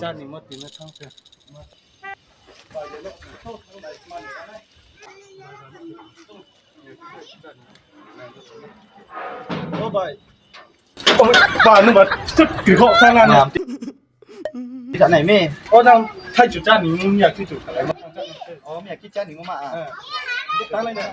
ຈານນີ້ມາຕີນະທັງເທື່ອ ໂອ້ຍ ບາດໜຶ່ງບາດ ຈະກິນເຄາະຊະນັ້ນ. ຈາກໄຫນແມ່? ໂອ້ ນາງໄທຈຸ ຈານນີ້ ມັນຢາກກິນຈຸ ອາໄລມາ. ອໍ ແມ່ກິນຈານນີ້ມາ ອາ ເອີ ຕັ້ງໄວ້ເດີ.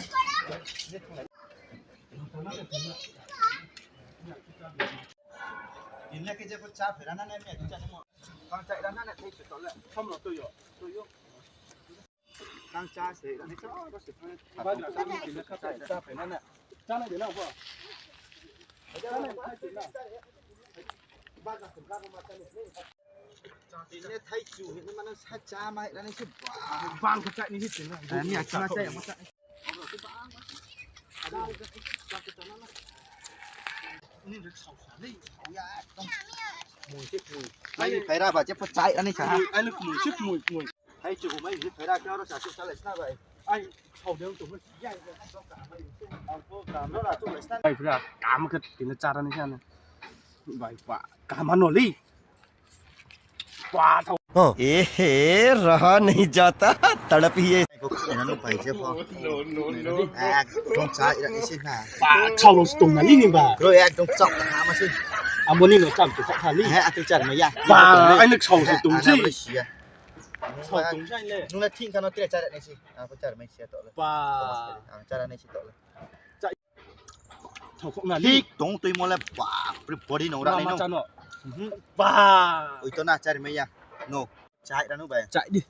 ए हे, रहा नहीं जाता, तड़प ही ऐसी। ປາເຊົາລົງຕົງນັ້ນນີ້ນີ້ບາດ ເອີ ເອົາຕົງເຈົ້າຫາມາຊິ ອາ ບໍ່ນີ້ເນາະ ຈຳຕົວຂອງທ່ານນີ້ ເອົາຕົງຈັດມາຢ່າ ປາ ໄອ້ນຶກເຊົາຕົງຊິ ເຊົາຕົງໃຫຍ່ເລີຍ ນຸນະທິງຄະເນາະ ເຕຣະຈັດນີ້ຊິ ອາ ບໍ່ຈັດໄມ້ເສຍໂຕເລີຍ ປາ ອາ ຈັດອັນນີ້ຊິໂຕເລີຍ ເຖົ້າຂອງນັ້ນ ທິກຕົງຕຸຍໝົດແລ້ວ ປາ ປຣິບພໍດີໂນລະນີ້ໂນ ປາ ອຸຍ ໂຕໜ້າ ຈັດໄມ້ຢ່າໂນ ໃຈລະນຸໄປ ໃຈດິ.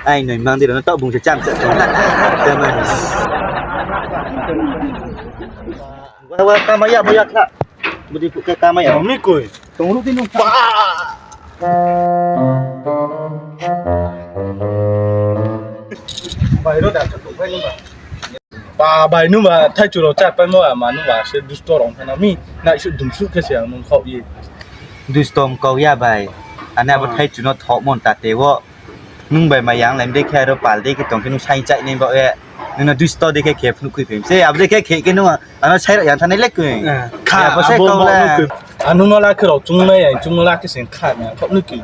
Ai, no, mang dilo na tau bung sa cham sa. Wa wa ka maya maya ka. Budi ku ka maya. Ni ku. Tong lu ti nu. Bai ro da ka bai nu ba. ປາ ບາຍໜຶ່ງວ່າ ໄທຈູເຮົາຈັດໄປເມື່ອວານມາໜຶ່ງວ່າ ເຊດຸສະຕໍຣອງທານາມີ ນາຍສຸດດຸມສຸດແຄ່ເສຍນງເຂົາອີກ ດຸສະຕໍມເກົາຢ່າບາຍ ອັນນັ້ນວ່າໄທຈູເນາະ ເທາະມ່ອນຕາເຕວະ ໜຶ່ງໃບມາຍັງແລະ ໄດ້ແຄ່ໂດປານ ໄດ້ແຄ່ຕອງແຄ່ໜູໃຊ້ໃຈໃນບໍ່ແອ ໜຶ່ງນະດຸສະຕໍໄດ້ແຄ່ເຂບໜູຄຸຍເພມເຊ ອາໄດ້ແຄ່ເຂກແຄ່ໜູ ອັນນັ້ນໃຊ້ລະຢ່າງທັນໄດ້ເລັກເກີຍ ຂ້າບໍ່ໃຊ້ເກົາແລະ ອານຸມາລາຄືເຮົາຈຸງໃນ ຈຸງມາລາຄືເສັນຂາດນະ ເຂົານຶກກິນ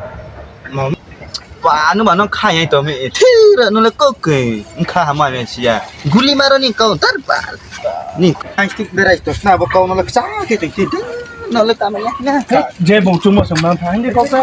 ປາ ອະນຸບານນ້ອງຂ້າໃຫຍ່ໂຕແມ່ ເທີລະໂນລະໂກເກ ມັນຂ້າຫາມາເມເຊຍ ກຸລິມາຣະນີ້ເກົາຕັດບາດ ນີ້ ໄອສະຕິກເບໄລໂຕສະໜາບໍ່ເກົາໂນລະຊາເກຕິງຕິເດີໂນລະຕາມາຍະນະ ເຈບົງຈຸມບໍ່ສຳນານທາງເດເກົາຊາ